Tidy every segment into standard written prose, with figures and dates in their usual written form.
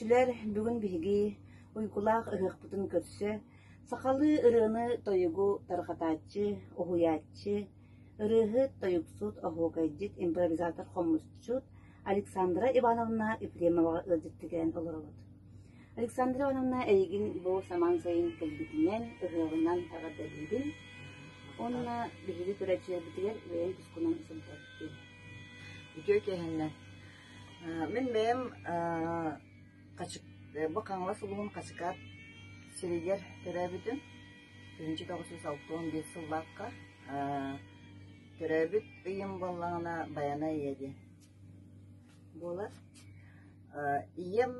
Көрөөччүлэр, бүгүн биһиги уйгулаах ыһыахпытын көрсө сахалыы ырыаны-тойугу тарҕатааччы, уһуйааччы, ырыаһыт, тойуксут, оһуокайдьыт, импровизатор-хомусчут Александра Ивановна Ефремоваҕа ыалдьыттыы кэлэн олоробут. Александра Ивановна эйигин бу самаан сайын кэлбитинэн, ыһыаҕынан эҕэрдэлиибин уонна биһиги көрөөччүлэрбитигэр бэйэҥ тускунан сылдьаргын. Үтүө киэһэннэр. Мин бэйэм бу Хаҥалас улууһун Хачыкаат сиригэр төрөөбүтүм. 1961 сыллаахха. Төрөөбүт ыйым буоллаҕына Байанай ыйа диэн буолар. Ийэм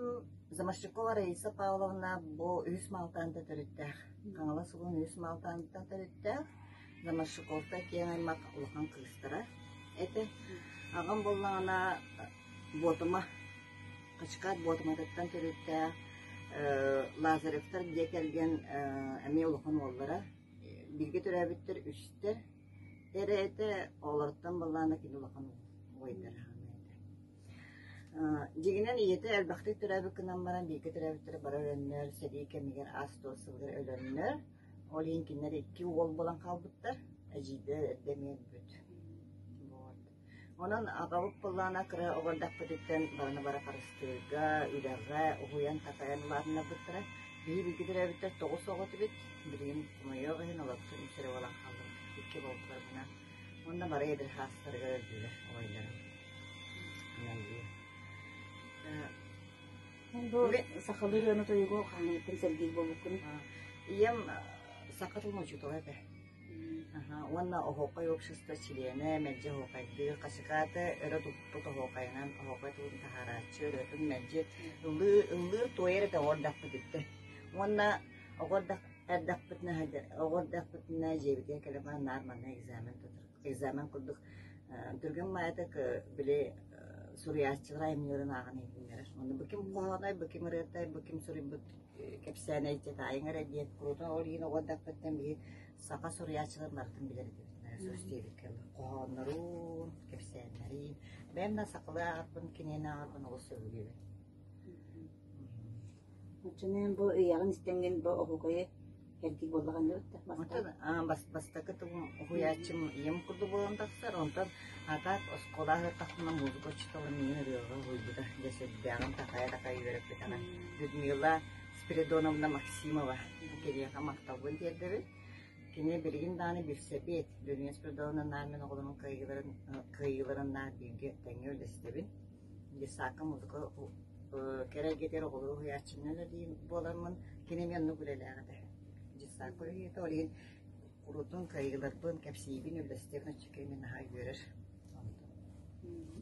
Заморщикова Раиса Павловна бу үһүс Маалтаанта төрүттээх. Хаҥалас улууһун үһүс Маалтааныттан төрүттээх. Заморщиковтар киэҥ аймах улахан кыыстара этэ. Аҕам буоллаҕына Буотума, Хачыкаат Буотуматыттан төрүттээх Лазаревтар дьиэ кэргэн эмиэ улахан уоллара. Бииргэ төрөөбүттэр үстэр эрэ этэ, олортон буоллаҕына кини улахан убайдара этэ. Дьиҥинэн ийэтэ элбэхтик төрөөбүт гынан баран бииргэ төрөөбүттэрэ бары өлөннөр, сэрии кэмигэр аас-туор сылыгар өлөннөр, Ол иһин кинилэр икки уол буолан хаалбыттар, эдьиийдэрэ эрдэ эмиэ өлбүт. Вот. Онон аҕабыт буоллаҕына кыра оҕо эрдэхпититтэн барыны бары харыстыырга, үлэҕэ уһуйан-такайан улаатыннарбыттара. Биһи бииргэ төрөөбүттэр тоҕус оҕо этибит. Билигин хомойуох иһин олортон үс эрэ буолан хааллыбыт. Икки буолтуларбына. Уонна бары эдэр хаастарыгар өлдүлэр убайдарым. Бу сахалыы ырыаны тойугу хаһааҥҥыттан сэргиир буолбуккун? Ийэм саха тылын учуутала этэ. Уонна оһуокай общество чилиэнэ, мэлдьи оһуокайдыыр, хачыкааты өрө туппут оһуокайынан оһуокай тылын таһаарааччы, ырыатын мэлдьи ыллыыр, туойар этэ оҕо эрдэхпититтэн. Уонна оҕо эрдэхпитинэ оҕо эрдэхпитинэ дьиэбитигэр кэлэн баран наар манна экзамен тутар экзамен курдук түргэн маайатык били суруйааччылар айымньыларын ааҕан иһитиннэрэр. Онно бу ким хоһоонай, бу ким ырыатай, бу ким суруйбут кэпсээнэй таайыҥ эрэ диэн куруутун ол иһин оҕо эрдэхпиттэн биһи саха суруйааччыларын барытын билэр этибит. Сус диэбиккэ хоһооннорун, кэпсээннэрин. Бэйэм да сахалыы ааҕарбын, кинигэни ааҕарбын олус сөбүлүүбүн. Оччонон бу ыйаҕын истэҥҥин бу оһуокайы эргий буоллаҕын да Онтон бастакы тылым уһуйааччым ийэм курдук буолан тахсар. Онтон атаак оскуола аһыттахпына музыка учуутала миигин ырыаҕа уһуйбута. Дьэ сүрдээҕин такайа-такайа үөрэппитэҕэ. Людмила Спиридоновна Максимова киниэхэ махталбын тиэрдэбин. Кини билигин даҕаны билсэбит. Людмила Спиридоновна наар мин оҕолорум кыайыыларын кыайыыларын наар бииргэ тэҥҥэ үллэстэбин. Детсадка музыка кэрэ эйгэтигэр оҕолору уһуйааччынан үлэлиир буоламмын, кини эмиэ оннук үлэлээх этэ. Детсадка үлэһитэ, ол иһин куруутун кыайыыларбын кэпсиибин, үллэстэбин, оччо мин наһаа үөрэр.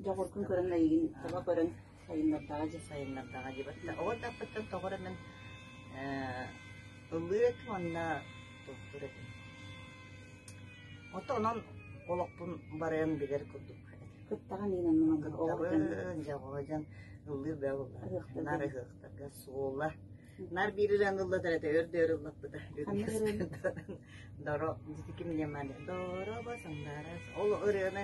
Дьоҕургун көрөн эйигин таба көрөн сайыннардаҕа дии. Сайыннардаҕа дии. Оҕо эрдэхпиттэн тоҕо эрэ мин ыллыыр этим уонна туохтуур этим. Ото онон олохпун барыан билэр курдук Кыттаҕын иин оннунан Кыттабын, дьоҕуһудьан ыллыыр бөҕө буоллаҕа. Наар ыһыахтарга суола. Наар биир ырыаны ыллатар этэ, өр да өр ыллаппыта. Доро, дьити ким диэн мааны, Дороба сандаарас. Ол ырыаны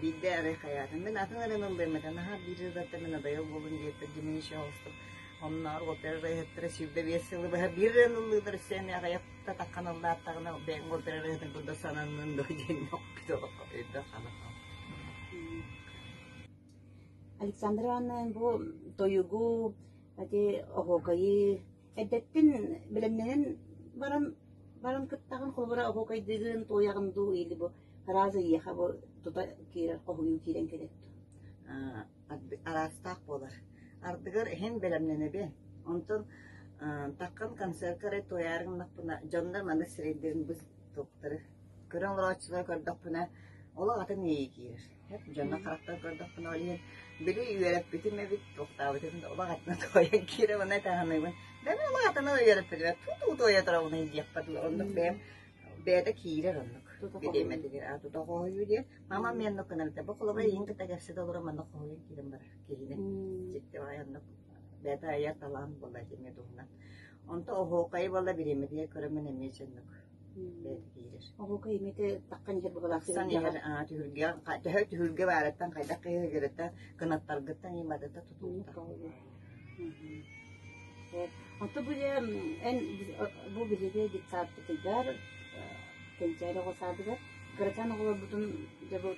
биирдэ арай хайаатым. Мин атын ырыаны ыллыам этэ, наһаа биир ырыаттан мин адайыл буолун диэппит дьимини оҕустук. Онноор опера ырыаһыттара 25 сылы быһа биир ырыаны ыллыылар өссө эмиэ аҕыйах таххан ыллааттаҕына бэйэҥ опера ырыаһытын курдук сананнын дуо диэн Александра Ивановна бу тойугу, ити оһуокайы эрдэттэн бэлэмнэнэн баран баран кыттаҕын, холобура оһуокайдыыгын, туойаҕын дуу или бу араас эйиэхэ бу тута киирэр хоһуйуу киирэн кэлэр дуу? Араастаах буолар. Ардыгар иһин бэлэмнэнэбин. Онтон таххан концерка эрэ туойаары гыннахпына, дьоннор маннык сирэйдэрин быс туохтары көрөн олорооччулары көрдөхпүнэ, олох атын иэйии киирэр. Дьоно харахтан көрдөхпүнэ, ол иһин били үөрэппитим эбит, туохтаабытым да олох атына туойан киирэ уонна таһыныыбын. Бэйэм олох атына үөрэппитим, ту-ту туойа турабын диэхпэр оннук бэйэм бэйэтэ киирэр оннук. Бириэмэтигэр а тута хоһуйуу диэн. Мама мен оннук гынар этэ. Бу холобура ийин кытта кэпсэтэ олорон манна хоһуйан киирэн барар киһини. Дьикти баҕайы оннук бэйэтэ айар талаан буолла итиннэ туһунан. Онто оһуокайы буолла бириэмэтигэр көрөммүн эмиэ дьоннук бэйэтэ киирэр. Оһуокай имитэ таххан иһэр быһыылаах Тахсан иһэр түһүлгэ төһө түһүлгэ баарыттан хайдах киһигириттэн кынаттаргыттан ииматыта тутулуктаах. Онто бу эн бу биһиги детсадпытыгар Кэнчээри оҕо саадыгар кырачаан оҕолорбутун дьэ бу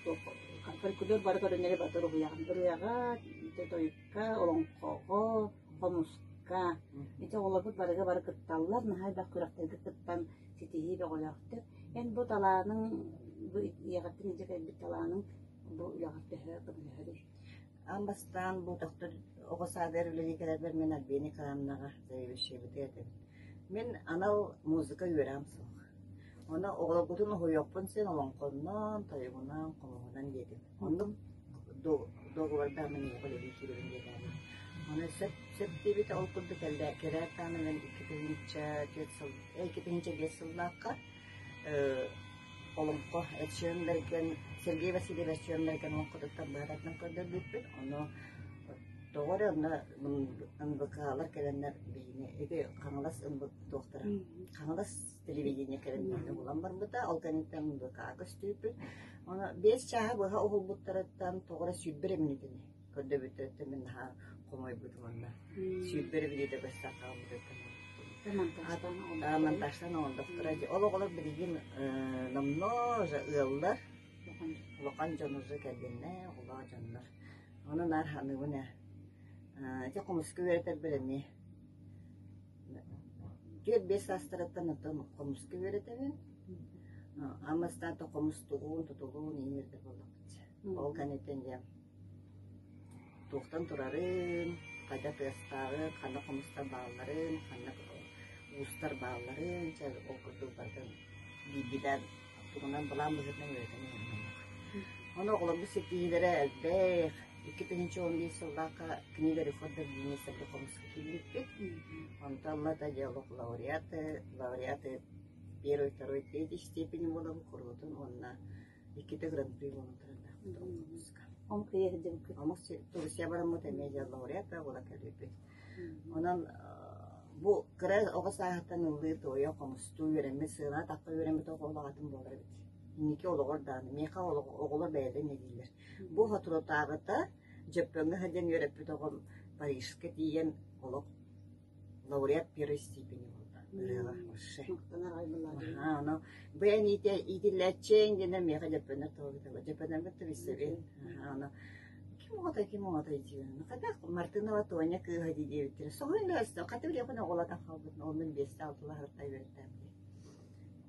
фольклор бары көрүҥнэри барыта уруһуйаҕын. Ырыаҕа, тойукка, олоҥхоҕо, хомуска. Ити оҕолорбут барыга бары кытталлар, наһаа элбэх күрэхтэргэ кыттан ситиһии бөҕөлөөхтөр. Эн бу талааныҥ, бу ийэҕиттэн илдьэ кэлбит талааныҥ бу үлэҕэр төһө көмөлөһөрүй? Аан бастаан бу тохтор оҕо саадыгар үлэлии кэлэрбэр мин Альбина Николаевнаҕа заведующайбытыгар этэбин. Мин анал музыка үөрэҕим суох. Онно оҕолорбутун уһуйуохпун син олоҥхоннон, тойугунан, хомуһунан диэтим. Оннук договордаах мин эйиэхэ үлэлии киирэбин диэтэҕим. Ону сөп сөп диэбитэ ол курдук кэллэ кэлээт даҕаны мин 2004 сыл 2005 сыллаахха олоҥхо Эрчийэн Бэргэн Сергей Васильев Эрчийэн Бэргэн олоҥхотуттан быһа көрдөрбүппүт. Ону тоҕо эрэ онно НВК-лар кэлэннэр биһини ити Хаҥалас туохтара Хаҥалас телевидение кэлэн биһини булан барбыта. Ол кэнниттэн НВК көстүүппүт. Ону 5 чааһы быһа уһулбуттарыттан тоҕо эрэ 21 эрэ мүнүүтэни көрдөбүттэриттэн мин наһаа хомойбутум уонна 21 эрэ мүнүүтэ быстах хаалбытыттан монтажтан оҥордохторо. Ол оҕолор билигин номнуо уже ыаллар, улахан дьон уже кэллиннэ, оҕолоох дьоннор. Ону наар саныыбын ээ. Ити хомуска үөрэтэрбэр эмиэ 4-5 саастарыттан оттон хомуска үөрэтэбин. Аммастаата хомус тугун, тутулуун иин үөрэтэр буоллахпыт. Ол кэнниттэн дьэ туохтан турарын, хайда тыастааҕын, ханна хомустар баалларын, ханна уустар баалларын, чэ ол курдук барытын биирдиилээн тугунан былаан быһыытынан үөрэтэн иһэбин. Ону оҕолорбут ситиһиилэрэ элбэх. 2015 сыллаахха книга рекордов Гиннесса хомуска киирбиппит. Онтон ылата диалог лауреаты, лауреаты первой, второй, третьей степени буолабыт куруутун уонна иккитэ гран-при буолан турардаахпыт ол хомуска. Омук ийэ сылдьыбыккыт? Омук Турция бараммыт эмиэ дьэ лауреата буола кэлбиппит. Онон бу кыра оҕо сааһыттан ыллыы туойа хомустуу үөрэммит, сыана атахха үөрэммит оҕо улаҕатын буолар эбит. Инники олоҕор даҕаны миэхэ оҕолор бэйэлэрин дииллэр. Бу соторутааҕыта Дьөппөҥҥө сылдьан үөрэппит оҕом Парижка тиийэн олох лауреат первой степени буолла ырыаҕа вообще. Аһаа, ону бу эн иитиллээччиҥ диэнэ миэхэ Дьөппөннөр туһугуталлар. Дьөппөннөрбүт да билсэбин. Аһаа, ону ким оҕотой, ким оҕотой диибин. Хайдах Мартынова Тоня кыыһа дии диэбиттэрэ. Соһуйан да өстө, хата билиэхпин оҕолотон хаалбытын, ол мин биэстэ алтылаһарыттан үөрэтээм дии.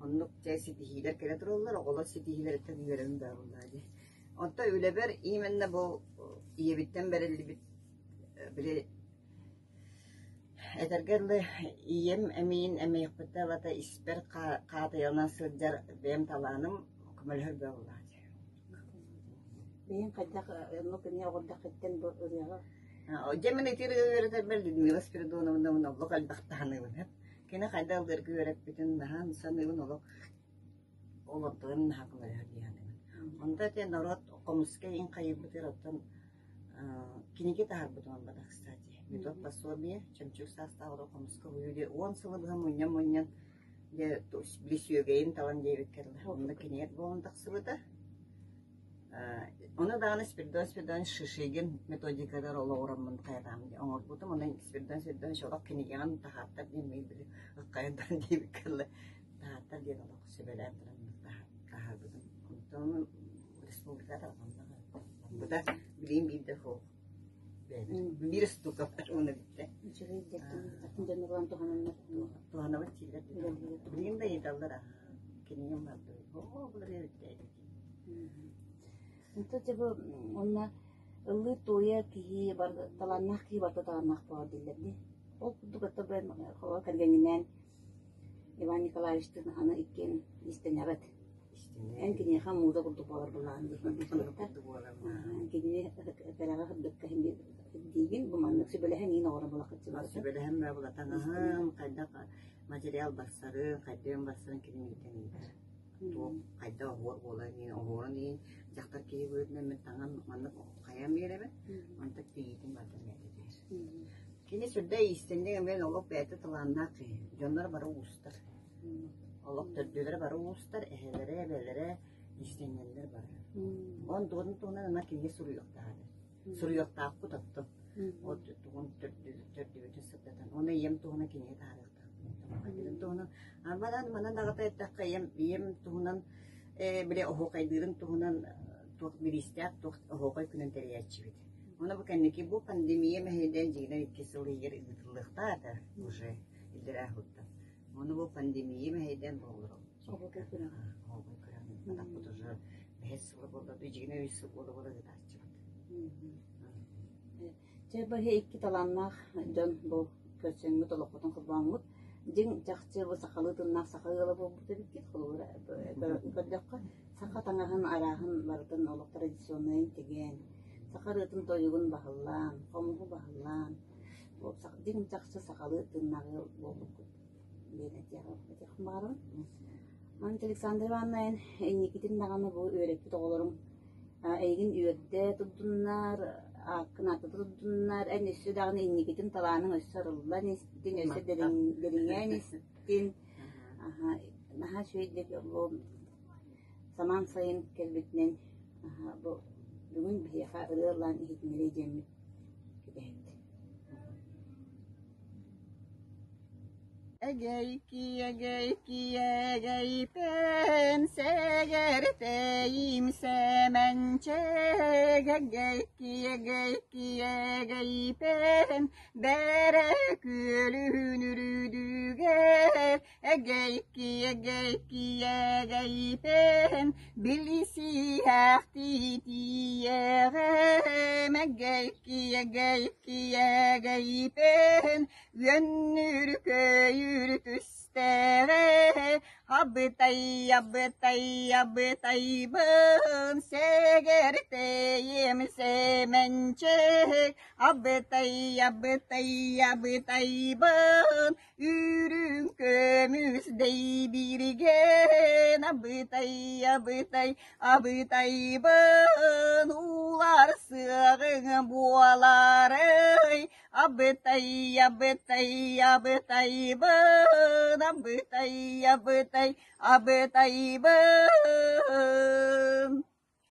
Оннук дьэ ситиһиилэр кэлэ тураллар, оҕолор ситиһиилэриттэн үөрэбин баа буоллаа дии. Онтон үлэбэр именно бу ийэбиттэн бэриллибит били этэргэ дылы ийэм эмиийин эмиэхпиттэн ылата испэр хаатыйаланан сылдьар бэйэм талааным көмөлөһөр буоллаҕа дии. Бэйэҥ хайдах оннук эмиэ оҕордоххиттэн бу ырыаҕа Дьэ мин ити ырыа үөрэтэрбэр Людмила Спиридоновнабын олох элбэх таһыныыбын. Кини хайдах ыллыырга үөрэппитин наһаа саныыбын олох олордорун наһаа көмөлөһөр дии саныыбын. Онто ити норуот хомуска иҥ хайыйбытыгар оттон кинигэ таһаарбытым буолбатах, кстати. Метод пособие, чөмчүүк саастаах оҕо хомуска уһуйуу диэн 10 сылы быһа мунньан-мунньан дьэ били сүөгэйин талан диэбиккэ дылы онно кинигэ буолан тахсыбыта. Ону даҕаны Спиридон Спиридонович Шишигин методикатыгар олоҕураммын хайатаам диэн оҥорбутум. Онон Спиридон Спиридонович олох кинигэҕин таһаартар диэн миигин били ыккайдаран диэбиккэ дылы таһаартар диэн олох сүбэлээн туран таһаарбытым. Онтон республика тарҕанна. Быта билигин биирдэ суох. Биир штука бар уонна бүттэ. Үчүгэй дьэттэн атын дьон ылан туһананнар. Туһанабыт дииллэр. Билигин да ыйыталлар кинигим бар дуо? Оо, былырыа бүттэ Онто дьэ бу уонна ыллыы туойа киһи бар талааннаах киһи барыта талааннаах буолар дииллэр дии. Ол курдук ото бу кэргэҥҥинээн Иван Николаевичтыын аны иккиэн иистэнэҕит. Эн киниэхэ мууда курдук буолар былаан дии. Кинини кэрэҕэ сырдыкка диигин бу маннык сүбэлэһэн иин оҕоро булахыччылар. Сүбэлэһэн баа булатаҥаһым хайдах материал барсарын, хайдыан барсарын кини миигиттэн ыйытар. Туох хайдах оһуор буоларын иһин, оһуорун иһин дьахтар киһи быһыытынан мин таҥан маннык хайан биэрэбин, онтон тиийиитин барытын бэйэтэ түһэр. Кини сүрдээх иистэнньэҥ эмиэ олох бэйэтэ талааннаах киһи. Дьонноро бары уустар. Олох төрдүөлэрэ бары уустар, эһэлэрэ, эбэлэрэ иистэнньэннэр бары. Онтугун туһунан ама кинигэ суруйуохтаах этэ. Суруйуохтаахпыт оттон. От тугун төрдүбүтүн сырдатан. Оны ийэм туһунан кинигэ таһаарыахтаахпын. Оһуохайдыырын туһунан. Манан манан даҕата эттэххэ ийэм ийэм туһунан э, били оһуохайдыырын туһунан туох бириистээх туох оһуохай күнүн тэрийээччибит. Уонна бу кэнники бу пандемия мэһэйдээн дьиҥинэн икки сыл иһигэр ыытыллыахтаах этэ уже иллэрээ сылтан. Ону бу пандемия мэһэйдээн буоллар Оһуохай күрэҕэ. Оһуохай күрэҕин ыыппатахпыт уже бэһис сыла буолла, дьиҥинэн үс сыл буола-буола ыытааччыбыт. Чэ, бу икки талааннаах дьон бу көрсөҥҥүт олоххутун холбооҥҥут дьиҥ чахчы бу сахалыы тыллаах саха ыала буолбут эбиккит. Холобура, көрдөххө, саха таҥаһын арааһын барытын олох традиционнайын тигэн, саха ырыатын тойугун баһылаан, хомуһу баһылаан, дьиҥ чахчы сахалыы тыыннаах ыал буолбуккут диэн этиэхпин баҕарабын. Антон Александр Ивановна инникитин даҕаны бу үөрэппит оҕолоруҥ эйигин үөрдэ турдуннар, ааккын ааттата турдуннар, эн өссө даҕаны инникитин талааныҥ өссө арыллан истин, өссө дириҥээн истин. Наһаа үчүгэйдик бу самаан сайын кэлбитинэн бу бүгүн биһиэхэ ырыа ыллаан иһитиннэриэ диэммит кэтэһэбит. Эгэйки, эгэйки, эгэйпэн, сэгэртэйим сэмэнчэг, эгэйки, эгэйки, эгэйпэн, бэрэ күөлүн үрдүгэр, эгэйки, эгэйки, эгэйпэн, билисиһэхтии тиийэҕим, эгэйки, эгэйки, эгэйпэн, Үөннүүр-көйүүр түстэҕэ, абытай, абытай, абытайбын, сэгэртэйим сэмэнчик, абытай, абытай, абытайбын, үрүҥ көмүс дэйбииргэн, абытай, абытай, абытайбын, уулар сыаҕыҥ буолаарай, Абытай, абытай, абытайбын, абытай, абытай, абытайбын.